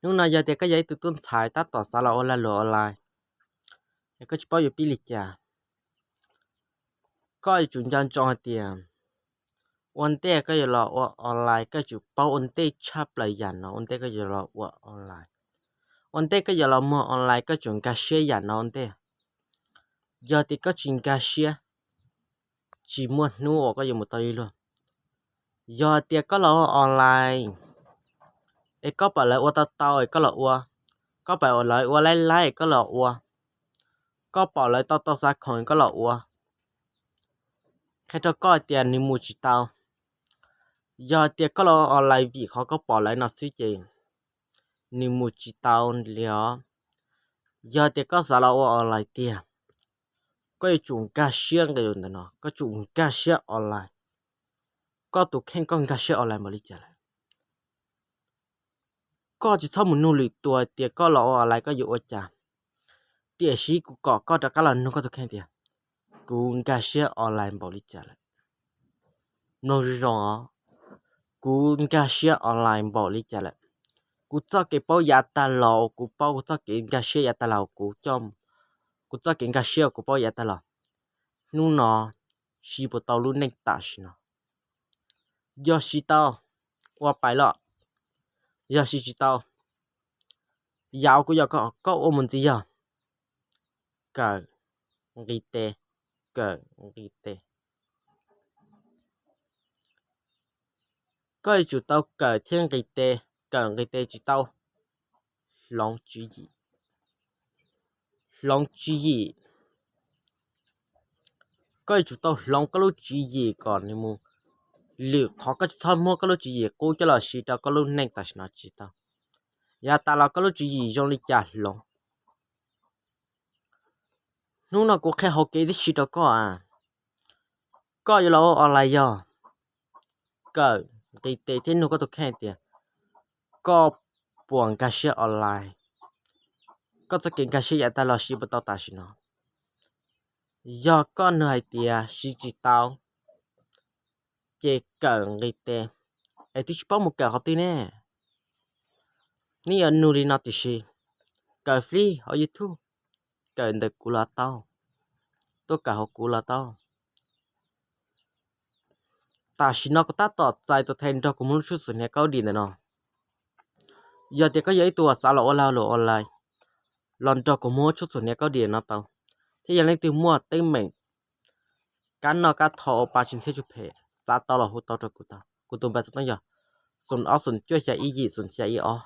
Hnub no yog tias koj yog ib tug tub ntxhais tab tom xav los ua lag luam online, es koj tsis paub yuav pib li cas, koj yuav tsum nco ntsoov hais tias ua ntej koj yuav los ua online koj yuav tsum paub ua ntej tshaj plaws yam no ua ntej koj yuav los ua online. Ua ntej koj yuav los muag online koj yuav tsum nkag siab yam no ua ntej. Yog tias koj tsis nkag siab, tsis muaj hnub uas koj yuav mus tau ib luag. Yog tias koj los ua online es koj pom lawv ua tau tau es koj los ua, koj pom lawv ua laib laib es koj los ua, koj pom lawv tau tau xav khoom es koj los ua, qhia rau koj hais tias nws mus tsis tau. Yog tias koj los ua online vim qhov koj pom lawv no xwb ces nws mus tsis tau li os. Yog tias koj xav los ua online tiag, koj yuav tsum nkag siab nqis ntawm no, koj tsum nkag siab online. Koj tus kheej koj nkag siab online npaum li cas lawm? Koj tsis txhob mus nug lwm tus tias koj los ua online koj yuav ua cas, tiam sis kuv kom koj rov qab los nug koj tus kheej tias kuv nkag siab online npaum li cas lawm. Mloog zoo zoo os, kuv nkag siab online npaum li cas lawm? Kuv txoj kev paub yav tag los uas kuv paub, kuv txoj kev nkag siab yav tag los uas kuv coj, kuv txoj kev nkag siab uas kuv paub yav tag los, hnub no siv puas tau lub neej tam sim no? Yog siv tau, ua pais lawm. Yog siv tsis tau, yam uas kuv yaum koj, koj ua mus ntxiv yog kawm, nqis tes, kawm, nqis tes. Koj yuav tsum tau kawm thiab nqis tes, kawm nqis tes tsis tau, hloov tswv yim. Hloov tswv yim. Koj yuav tsum tau hloov koj lub tswv yim kom nws mus lwm qhov, koj tsis txhob muab koj lub tswv yim qub coj los siv rau koj lub neej tam sim no tsis tau. Yav tas los koj lub tswv yim zoo li cas hloov. Hnub no kuv qhia hauv kev tib si rau koj a. Koj yuav los ua online yog kawm, nqis tes thiab nug koj tus kheej tias koj puas nkag siab online, koj txoj kev nkag siab yav tag los siv puas tau tam sim no. Yog koj nug hais tias siv tsis tau, ces kawm nqis tes, es twb tsis paub mus kawm qhov twg ne. Nej yuav nug li no tiam sis kawm free hauv YouTube, kawm ntawm kuv los tau, tuaj kawm hauv kuv los tau. Tam sim no kuv tab tom txais tus thais nrog kuv muag lub tshuaj txhuam hniav kaub dim ntawm no. Yog tias koj yog ib tug uas xav los ua lag luam online, los nrog kuv muag lub tshuaj txhuam hniav kaub dim no tau, thiab yog leej twg muaj teeb meem kab noj kab tho ua pa tsis ntxhiab tsis phem, xav tau los hu tau rau kuv tau. Kuv tus npawb xov tooj yog xoom ob xoom cuaj xya ib yim xoom xya ib ob.